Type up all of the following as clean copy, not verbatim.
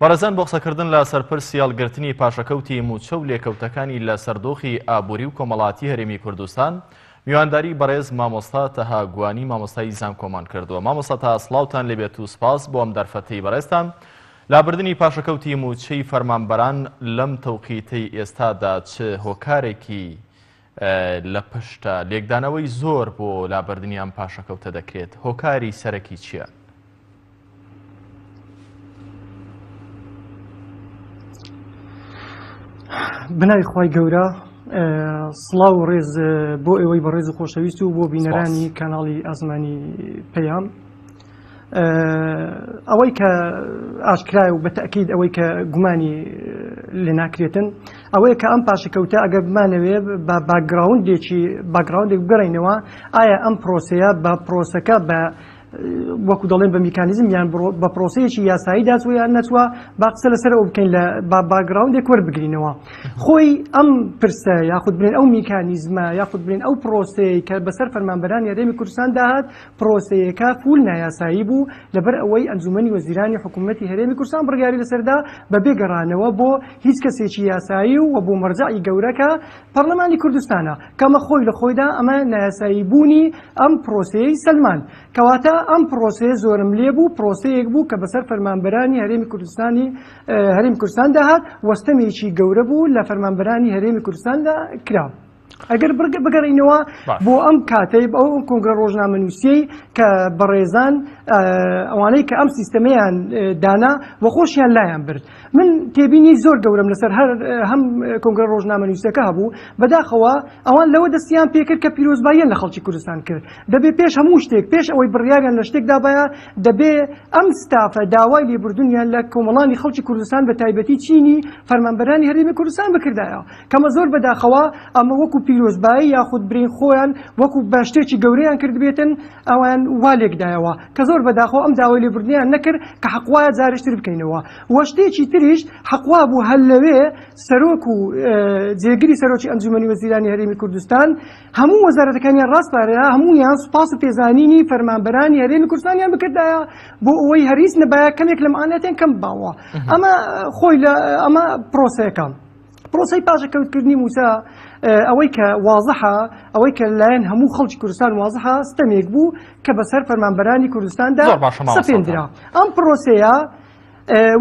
بەڕێزان بۆ قسەکردن لە سەر پرسی هەڵگرتنی پاشەکەوتی مووچە و لێکەوتەکانی لە سەر دۆخی ئابووری و کۆمەڵاتی هەرێمی کوردستان میوانداری بەڕێز مامۆستا تەها گوانی مامۆستای زانکۆمان کردووە. مامۆستا تەها سڵاوتان لێبێت و سپاس بۆ ئەم دەرفەتەی بەڕێزتان. لابردنی پاشەکەوتی مووچەی فەرمانبەران لەم تەوقیتەی ئێستادا چ هۆکارێکی لە پشتە؟ لێکدانەوەی زۆر بۆ لابردنی ئەم پاشەکەوتە دەکرێت، هۆکاری سەرەکی چییە؟ بەناوی خوای گەورە سڵاو و ڕێز بۆ ئێوەی بەڕێز و خۆشەویست و بۆ بینەرانی کەناڵی ئاسمانی پەیام ئەوەی کە ئاشکرایە و بە تەئکید ئەوەی کە گومانی لێ ناکرێتن ئەوەیە کە ئەم پاشەکەوتە ئەگەر بمانەوێ بە background ێکی background ێک بگەڕینەوە ئایا ئەم پرۆسەیە بە پرۆسەکە بە وەکو دەڵێن بە میکانیزم یان بە پرۆسەیەکی یاسایی داچوە یان نەچوە با قسە لەسەر ئەو بکەین لە با background ێک وەربگرینەوە خۆی ئەم پرسە یاخود بڵێن ئەو میکانیزمە یاخود بڵێن ئەو پرۆسەیە کە بەسەر فەرمانبەرانی هەرێمی کوردستان داهات پرۆسەیەکە full نایاسایی بوو لەبەر ئەوەی ئەنجومەنی وەزیرانی حکوومەتی هەرێمی کوردستان بڕیاری لەسەردا بەبێ گەڕانەوە بۆ هیچ کەسێکی یاسایی و بۆ مەرجەعی گەورەکە پەرلەمانی کوردستانە کەمە خۆی لە خۆیدا ئەمە نایاسایی بوونی ئەم پرۆسەیەی سەلماند. کەواتە ئەم پرۆسەیە زۆرەملێ بوو، پرۆسەیەک بوو کە بەسەر فەرمانبەرانی هەرێمی کوردستانی هەرێمی کوردستاندا هات و ستەمێکی گەورە بوو لە فەرمانبەرانی هەرێمی کوردستاندا کرا. ئەگەر بگەڕینەوە بۆ ئەم کاتەی ئەو کۆنگرە ڕۆژنامەنووسیەی کە بەڕێزان ئەوانەی کە ئەم سیستەمەیان دانا و خۆشیان لایان برد من تێبینی زۆر گەورەم لەسەر هەر هەم کۆنگرە ڕۆژنامەنووسەکە هەبوو بەداخەوە ئەوان لەوە دەستیان پێکرد کە پیرۆزباییان لە خەڵکی کوردستان کرد دەبێ پێش هەموو شتێک پێش ئەوەی بڕیاریان لە شتێک دابایە دەبێ ئەم ستافە داوای لێبوردنیان لە کۆمەڵانی خەڵکی کوردستان بە تایبەتی چینی فەرمانبەرانی هەرێمی کوردستان بکردایە کەمە زۆر بەداخەوە ئەمە وەکو پیرۆزبایی یاخود برین خۆیان وەکو بە شتێکی گەورەیان کردبێتن ئەوان وا لێکدایەوە کە زۆر بەداخەوە ئەم داوای لێبوردنیان نەکرد کە حەقوایە جارشتر بکەینەوە وە شتێکی تریش حەقوا بوو هەر لەوێ سەرۆک و جێگری سەرۆکی ئەنجومەنی وەزیرانی هەرێمی کوردستان هەموو وەزارەتەکانیان ڕاستپارێرا هەموویان سوپاس و پێزانینی فەرمانبەرانی هەرێمی کوردستانیان بکردایە بۆ ئەوەی هەریس نەبایە کەمێک لە معاناتیان کەم باوە ئەمە خۆی لە ئەمە پرۆسەیەکە پرۆسەی پاشەکەوتکردنی مووچە ئەوەی کە وازحە ئەوەی کە لایەن هەموو خەڵکی کوردستان وازحە ستەمێک بوو کە بەسەر فەرمانبەرانی کوردستاندا سەپێندرا ئەم پرۆسەیە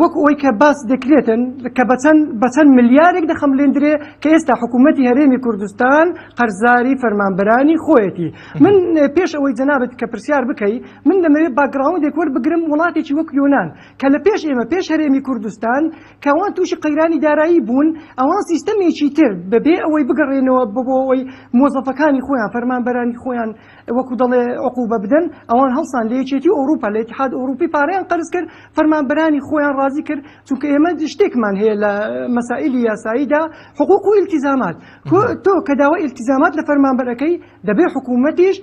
وەک ئەوەی کە باس دەکرێتن کە بەچەند بەچەند ملیارێک دەخەملێندرێ کە ئێستا حکوومەتی هەرێمی کوردستان قەرزاری فەرمانبەرانی خۆیەتی من پێش ئەوەی جەنابت کە پرسیار بکەی من دەمەوێت background ێک وەربگرم وڵاتێکی وەک یۆنان کە لە پێش ئێمە پێش هەرێمی کوردستان کە ئەوان تووشی قەیرانی دارایی بوون، ئەوان سیستەمێکی تر بەبێ ئەوەی بگەڕێنەوە بۆ ئەوەی مۆزەفەکانی خۆیان، فەرمانبەرانی خۆیان وەکو دەڵێ عقوبە بدەن، ئەوان هەڵسان لە یەکێتی ئەوروپا، لە ئیتحاد ئەوروپی پارەیان قەرز کرد، فەرمانبەرانی خۆیان ڕازی کرد، چونکە ئێمە شتێکمان هەیە لە مەسائیلی یاساییدا حقوق و ئیلتیزامات، تۆ کە داوای ئیلتیزامات لە فەرمانبەر ئەکەی دەبێ حکوومەتیش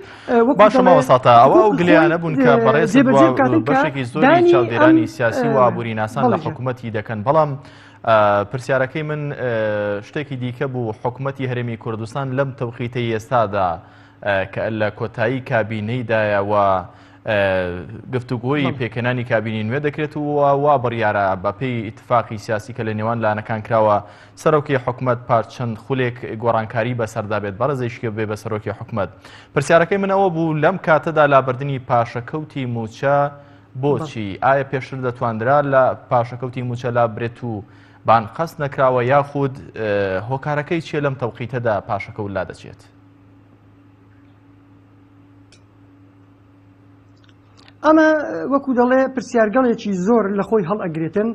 وەکو باشە دەڵێ مامۆستا تا ئەوە ئەو حقوقی خۆی گلەیانە بوون کە بەڕێزت جێبەجێ و بکاتن کە بەشێکی زۆری دانی ئەم چاودێرانی سیاسی و ئابووریناسان لە بەڵێ گیان. حکوومەتی دەکەن بەڵام پرسیارەکەی من شتێکی دیکە بوو حکوومەتی هەرێمی کوردستان لەم تەوقیتەی ئێستادا کە لە کۆتایی کابینەیدایە و گفتوگۆی پێکهێنانی کابینی نوێ دەکرێت و وا بڕیارە بەپێی ئیتفاقی سیاسی کە لە نێوان لایەنەکان کراوە سەرۆکی حکومەت پاش چەند خولێک گۆڕانکاری بەسەردا بێت بەڕێزیشکە بێ بە سەرۆکی حکومەت پرسیارەکەی من ئەوە بوو لەم کاتەدا لابردنی پاشەکەوتی موچە بۆچی ئایا پێشتر دەتواندرا لە پاشەکەوتی موچە لابرێت و بان قەست نەکراوە یاخود هۆکارەکەی چیە لەم تەوقیتەدا پاشەکەوت لا دەچێت؟ ئەمە وەکو دەڵێ پرسیارگەڵێکی زۆر لە خۆی هەڵئەگرێتن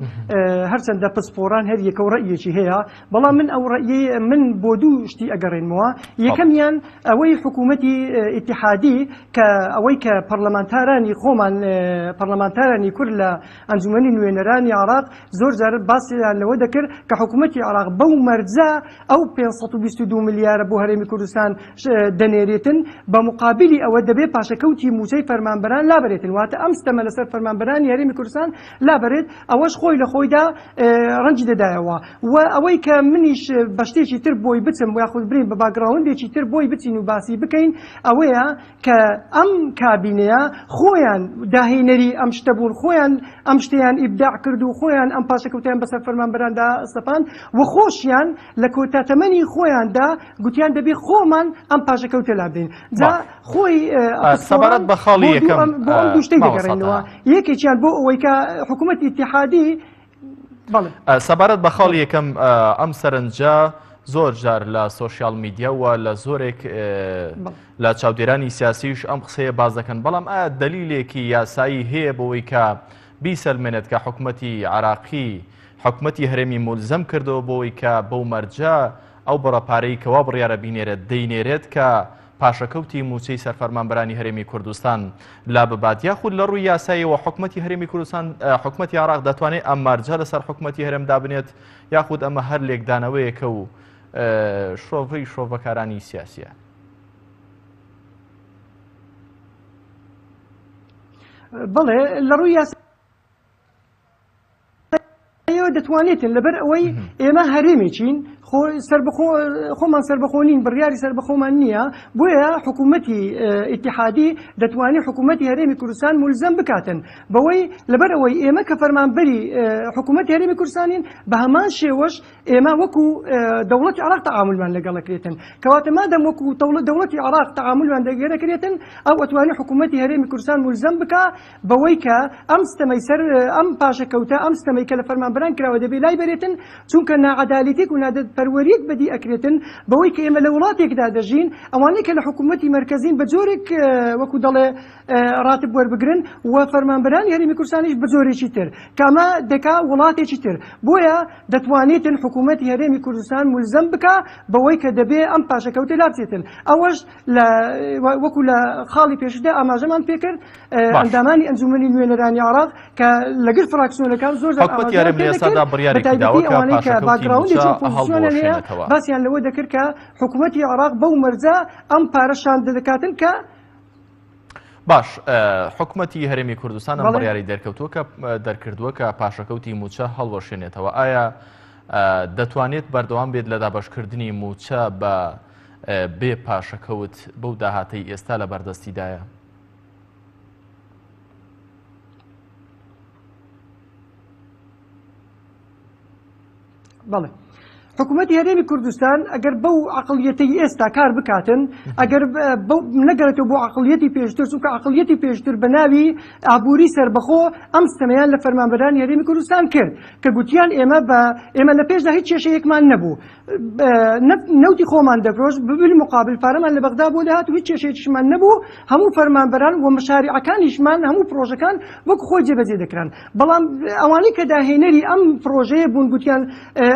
هەرچەندە پسپۆران هەر یەکە و ڕەئیەکی هەیە بەڵام من ئەو ڕەئیەی من بۆ دوو شتی ئەگەڕێنمەوە یەکەمیان ئەوەی حکوومەتی ئیتیحادی کە ئەوەی کە پەرلەمانتارانی خۆمان پەرلەمانتارانی کورد لە ئەنجومەنی نوێنەرانی عراق زۆر جار باسیان لەوە دەکرد کە حکوومەتی عراق بەو مەرجە ئەو 522 ملیارە بۆ هەرێمی کوردستان دەنێرێتن بە مقابلی ئەوە دەبێ پاشەکەوتی مووچەی فەرمانبەران لابەرێتن. واتە ئەم ستەمە لەسەر فەرمانبەرانی هەرێمی کوردستان لابەرێت، ئەوەش خۆی لە خۆیدا ڕەنجی دەدایەوە و ئەوەی کە منیش بە شتێکی تر بۆی بچم یاخود برین بە background ێکی تر بۆی بچین و باسی بکەین ئەوەیە کە ئەم کابینەیە خۆیان داهێنەری ئەم شتە بوون، خۆیان ئەم شتەیان ئیبداع کرد و خۆیان ئەم پاشەکەوتەیان بەسەر فەرمانبەراندا سەپاند و خۆشیان لە کۆتا تەمەنی خۆیاندا گوتیان دەبێ خۆمان ئەم پاشەکەوتە لابدەین. جا خۆی سەبارەت بە خاڵی یەکەم بۆ ئەم دوو شتەی دەگەڕێنەوە، یەکێکیان بۆ ئەوەی کە حکوومەتی ئیتیحادی سەبارەت بە خاڵی یەکەم ئەم سەرنجە زۆر جار لە سۆشیال میدیا و لە زۆرێک لە چاودێرانی سیاسیش ئەم قسەیە باز دەکەن، بەڵام ئایا دەلیلێکی یاسایی هەیە بۆی کە بیسەلمێنێت کە حکومەتی عراقی حکومەتی هەرێمی مولزەم کردەوە بۆی کە بەو مەرجە ئەو بڕە پارەی کەوا بڕیارە بینێرێت دەینێرێت کە پاشەکەوتی مووچەی سەر فەرمانبەرانی هەرێمی کوردستان لاببات یاخود لە ڕووی یاساییەوە حکومەتی هەرێمی کوردستان حکومەتی عێراق دەتوانێت ئەم مەرجە لەسەر حکومەتی هەرێم دابنێت یاخود ئەمە هەر لێکدانەوەیەکە و شرۆڤەی شرۆڤەکارانی سیاسیە؟ بەڵێ لە ڕووی یاسا ئێوە دەتوانێتن لەبەر ئەوەی ئێمە هەرێمێکین خۆمان سربەخۆ نین بڕیاری سربەخۆمان نییە بۆیە حکوومەتی ئیتحادی دەتوانێت حکوومەتی هەرێمی کوردستان ملزم بکاتن بەوەی لەبەر ئەوەی ئێمە کە فەرمانبەری حکوومەتی هەرێمی کوردستانین بە هەمان شێوەش ئێمە وەکو دەوڵەتی عراق تعاملمان لەگەڵەکرێتن کەواتە مادەم وەکو دەوڵەتی عراق تعاملمان دەگەرەکرێتن ئەو ئەتوانێت حکوومەتی هەرێمی کوردستان ملزم بکە بەوەی کە ئەم ستەمەی سەر ئەم پاشەکەوتە، ئەم ستەمەی کە لە فەرمانبەران کراوە دەبێ لای بەرێتن، چونکە ناعەدالەتێک و نادەدپەروەریەک بەدی ئەکرێتن بەوەی کە ئێمە لە وڵاتێکدا دەژین ئەوانەی کە لە حکوومەتی مەرکەزین بە جۆرێک وەکو دەڵێ ڕاتب وەربگرن و فەرمانبەرانی هەرێمی کوردستانیش بە جۆرێکی تر کە ئەمە دەکا وڵاتێکی تر بۆیە دەتوانێتن حکوومەتی هەرێمی کوردستان مولزەم بکا بەوەی کە دەبێ ئەم پاشەکەوتە لابچێتن ئەوەش لە وەکو لە خاڵی پێشودا ئاماژەمان پێکرد ئەندامانی ئەنجومەنی نوێنەرانی عراق کە لەگەر فراکسیۆنەکان زۆر حکومەتی هەرێم لە ئێستادا بڕیارێکی داوە کە پاشەکەوتی مووچە هەڵبوەشێنێتەوە. باسیان لەوە دەکرد کە حکومەتی عراق بەو مەرجە ئەم پارە شاند دەکاتن کە باش حکومەتی هەرێمی کوردستان ئەم بڕیاری دەرکەوتووە کە دەرکردووە کە پاشەکەوتی مووچە هەڵوەشێنێتەوە ئایا دەتوانێت بەردەوام بێت لە دابەشکردنی مووچە بە بێ پاشەکەوت بەو داهاتەی ئێستا لە بەردەستیدایە؟ بەڵێ. حکوومەتی هەرێمی کوردستان ئەگەر بەو عقلیەتەی ئێستا کار بکاتن ئەگەر نەگەرێتەوە بۆ عقلیەتی پێشتر چونکە عقلیەتی پێشتر بە ناوی ئابووری سربەخۆ ئەم ستەمەیان لە فەرمانبەرانی هەرێمی کوردستان کرد کە گوتیان ئێمە بە ئێمە لە پێشدا هیچ کێشەیەکمان نەبوو نەوتی خۆمان دەفرۆشت بالمقابل پارەمان لە بەغدا بۆ دەهات و هیچ کێشەیەکیشمان نەبوو هەموو فەرمانبەران و مەشاریعەکانیشمان هەموو پرۆژەکان وەک خۆی جێبەجێ دەکران بەڵام ئەوانەی کە داهێنەری ئەم پرۆژەیە بوون گوتیان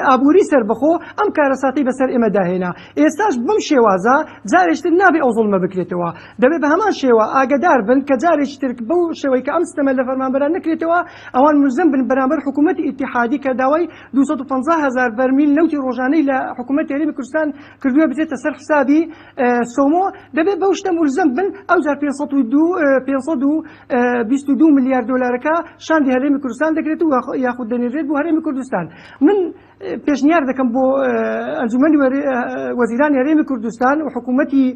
ئابووری سەربەخۆ ئەم کارەساتەی بەسەر ئێمە داهێنا ئێستاش بەم شێوازە جارێکتر نابێ ئەو زوڵمە بکرێتەوە دەبێت بە هەمان شێوە ئاگدار بن کە جارێکی تر بەو شێوەی کە ئەم ستەمە لە فەرمانبەران نەکرێتەوە ئەوان ملزم بن بەرامبەر حکوومەتی ئیتیحادی کە داوای 250 هەزار بەرمیل نەوتی ڕۆژانەی لە حکوومەتی هەرێمی کوردستان کردووە بچێتە سەر حسابی سۆمۆ دەبێت بەو شتە ملزم بن ئەوجار 522 ملیار دۆلارەکە شاندی هەرێمی کوردستان دەکرێت و یاخود دەنێرێت بۆ هەرێمی کوردستان من پێشنیار دەکەم بۆ ئەنجومەنی وەزیرانی هەرێمی کوردستان و حکوومەتی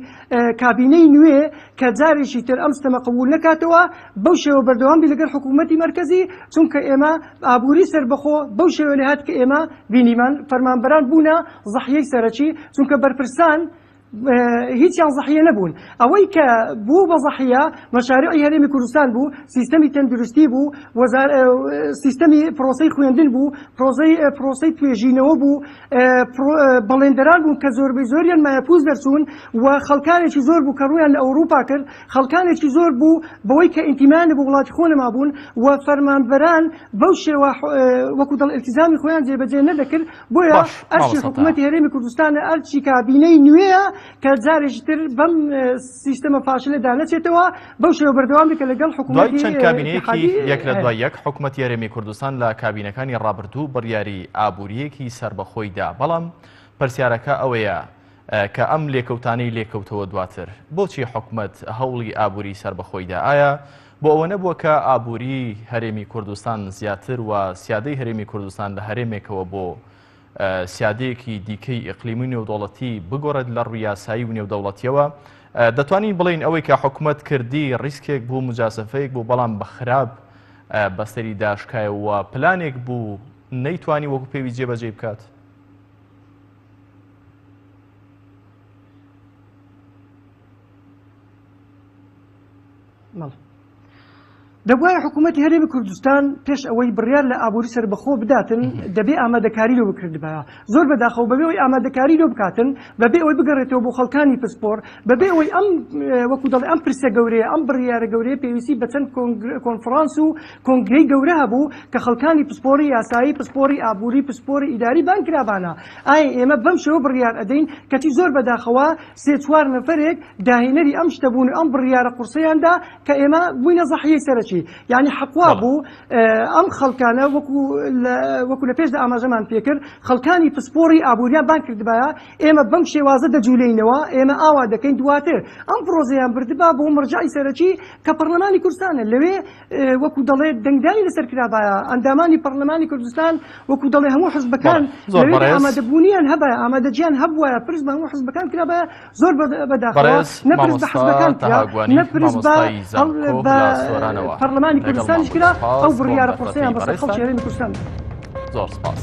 کابینەی نوێ کە جارێکی تر ئەم ستەمە قبول نەکاتەوە بەو شێوە بەردەوام بی لەگەڵ حکوومەتی مەرکەزی چونکە ئێمە ئابووری سەربەخۆ بەو شێوە لێهات کە ئێمە بینیمان فەرمانبەران بوونە زەحیەی سەرەکی چونکە بەرپرسان هیچیان زەحیە نەبوون ئەوەی کە بوو بە زەحیە مەشاریعی هەرێمی کوردستان بوو سیستەمی تەندروستی بوو سیستەمی پرۆسەی خوێندن بوو پرۆسەی پرۆسەی توێژینەوە بوو بەڵێندەران بوون کە زۆربەی زۆریان مایەپووز دەرچوون و خەڵکانێکی زۆر بوو کە ڕوویان لە ئەوروپا کرد خەڵکانێکی زۆر بوو بەوەی کە ئینتیمایان بۆ وڵاتی خۆ نەمابوون و فەرمانبەران بەو شێوە وەکو دڵ ئیلتیزامی خۆیان جێبەجێ نەدەکرد بۆیە ئەرکی حکوومەتی هەرێمی کوردستانە ئەرکی کابینەی نوێیە کە جارێکی تر بەم سیستەمە فاشلەدا نەچێتەوە بەو شێوە بەردەوام بێت کە لەگەڵ حکوومەتی چەند کابینەیەکی یەک لە دوای یەک حکوومەتی هەرێمی کوردستان لە کابینەکانی ڕابردوو بڕیاری ئابوورییەکی سەربەخۆی دا بەڵام پرسیارەکە ئەوەیە کە ئەم لێکەوتانەی لێکەوتەوە دواتر بۆچی حکومەت هەوڵی ئابووری سەربەخۆی دا؟ ئایا بۆ ئەوە نەبووە کە ئابووری هەرێمی کوردستان زیاتر و سیادەی هەرێمی کوردستان لە هەرێمێکەوە بۆ سیادەیەکی دیکەی ئیقلیمی و نێودەوڵەتی بگۆڕێت لە ڕووی یاسایی و نێودەوڵەتیەوە دەتوانین بڵێین ئەوەی کە حکومەت کردی ڕیسکێک بوو مجازەفەیەک بوو بەڵام بە خراپ بەسەری داشکایەوە پلانێک بوو نەیتوانی وەکو پێوی جێبەجێ بکات. دەبوایە حکوومەتی هەرێمی کوردستان پێش ئەوەی بڕیار لە ئابووری سەربەخۆ بداتن دەبێ ئامادەکاری لۆ بکردبایە زۆر بەداخەوە بەبێ ئەوەی ئامادەکاری لۆ بکاتن بەبێ ئەوەی بگەڕێتەوە بۆ خەڵکانی پسپۆر بەبێ ئەوەی ئەم وەکو دەڵێ ئەم پرسە گەورەیە ئەم بڕیارە گەورەیە پێویستی بە چەند کۆنفرانس و کۆنگرەی گەورە هەبوو کە خەڵکانی پسپۆری یاسایی پسپۆری ئابووری پسپۆری ئیداری بانگ کرابانە ئایا ئێمە بەم شێوە بڕیار ئەدەین کەچی زۆر بەداخەوە سێ چوار نەفەرێک داهێنەری ئەم شتە بوون و ئەم بڕیارە قورسەیان دا کە ئێمە بووینە زەحیەی سەرەکی یعنی حەقوا بوو ئەم خەڵکانە وەکو وەکو لە پێشدا ئاماژەمان پێکرد خەڵکانی پسپۆڕی ئابووریان بان کردبایە ئێمە بەم شێوازە دەجوولێینەوە ئێمە ئاوا دەکەین دواتر ئەم پرۆزەیان بردبا بۆ مەرجەعی سەرەکی کە پەرلەمانی کوردستانە لەوێ وەکو دەڵێ دەنگدانی لەسەر کرابایە ئەندامانی پەرلەمانی کوردستان وەکو دەڵێ هەموو حزبەکان لەوێدا ئامادەبوونیان هەبایە ئامادەجیان هەبوایە پرس بە هەموو حزبەکان کرابایە زۆر بەداخەوە نە پرس بە حزبەکان کرا نە پرس بە پەرلەمانی کوردستانیش کرا ئەو بڕیارە قورسەیان بەسەر خەڵکی هەرێمی کوردستان زۆر سپاس.